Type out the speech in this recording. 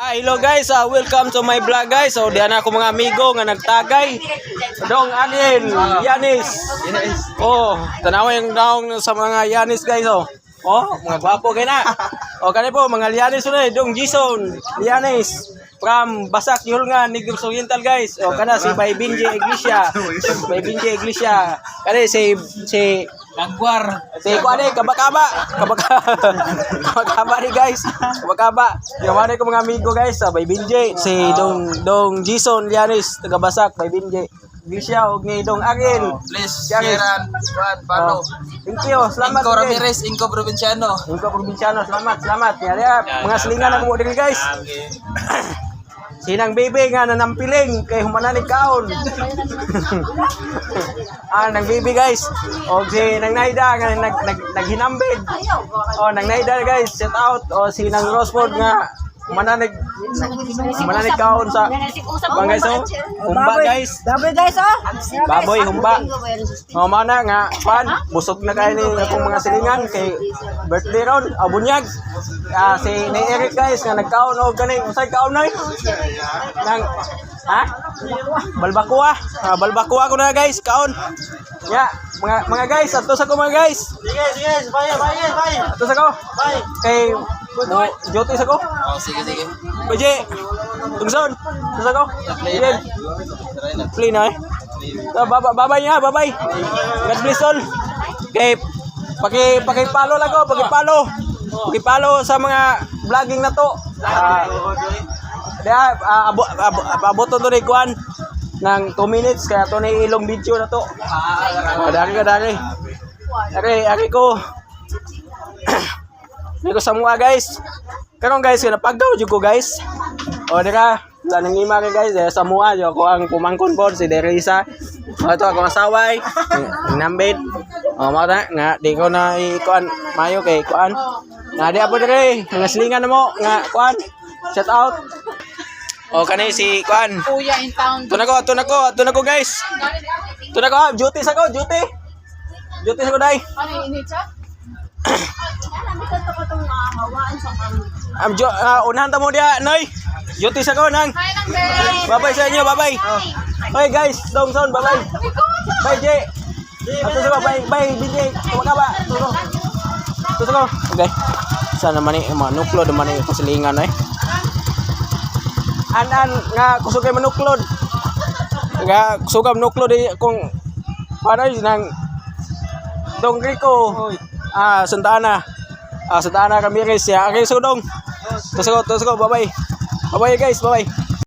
Ah, hello guys, welcome to my vlog, guys. So diyan ako mga amigo nga nagtagay. Dong Ariel, Yanis. Oh, tanawa yung daong sa mga Yanis, guys, oh. Oh, mga gwapo kay na. Oh, kani po mga Yanis na, Dong Jason, Yanis from Basak, Yulngan, Negros Oriental, guys. Oh, kana si Bay Binji Iglesia. Bay Binji Iglesia. Kani si si Jaguar. Si kuan eh, kabakaba. Kabakaba. Kabakaba ni, guys. Kabakaba. Ginawa ko mga amigo, guys, sa Bay Binji, si Dong Dong Jason Lianis, taga Basak, Bay Binji Iglesia og ni Dong Ariel. Please, Yanis. share and kuan, follow. Oh, thank you. Salamat. Inko Ariel. Ramirez, Inko Provinciano. Inko Provinciano, salamat, salamat. Yari, mga silingan ako mo diri, guys. Sinang baby nga nanampiling kay humananig kaon. Ah, nang baby, guys. O si nang Naida nga nag, nag naghinambid. O nang Naida, guys, shout out. O si nang Rosford nga humananig kaon sa Bang guys, oh. Humba, guys. Baboy, guys, oh. Baboy humba. O mana nga pan busog na kay ni akong mga silingan kay birthday ron, o bunyag. Ah, si ni Eric, guys, nga nagkaon og kani unsay kaon nay? Nang ha? Balbakuwa. Ah, balbakuwa ko na, guys, kaon. Ya, mga mga guys, ato sa ko, mga guys. Sige, sige, bye, bye, bye. Ato sa ko. Bye. Kay mo duty sa ko. Oh, sige, sige. Oje. Tungson. Ato sa ko. Play na. Sige. Play na eh. So, bye bye nga, bye bye. God bless all. Okay, paki paki-follow lang ko, paki-follow. Paki-follow sa mga vlogging na to. Ah, diha, abo, abo, abot to ni kuan ng 2 minutes kaya to ni ilong video na to. Ah, dari ka dari. Ari, ari ko. Ari ko sa mua, guys. Karon, guys, kaya napagaw jud ko, guys. O dira, wala nang ima kay, guys, eh, sa mua jud ako ang pumangkon pod si Derisa. O ito akong asaway, ang nambit. O mao ta nga di ko na ikuan mayo kay kuan. Nga di apo dire, mga silingan na mo nga kuan. Shout out. O kani si kuan. Kuya in town. Ito na ko, ito na ko, ito na ko, guys. Ito na ko, ah, duty sa ko, duty. Duty sa ko, day. Ano yung init siya? Unahan ta mo diya, Noy. Duty sa ko, nang. Hi, nang Ben! Bye-bye sa inyo, bye-bye. Bye guys, Dong Son, bye-bye. Bye, Jay. Ato sa ko, bye, bye, BJ. Kumaka ba? Ito ko. Ito sa ko. Okay. Sana man ni manuklod man ni pasilingan eh. An-an nga kusog kay manuklod. Nga kusog ka manuklod eh kung paano yun nang Dong Rico. Ah, Santa Ana. Ah, Santa Ana Ramirez ya. Okay, so dong. Ito sa ko, bye-bye. Bye-bye guys, bye-bye.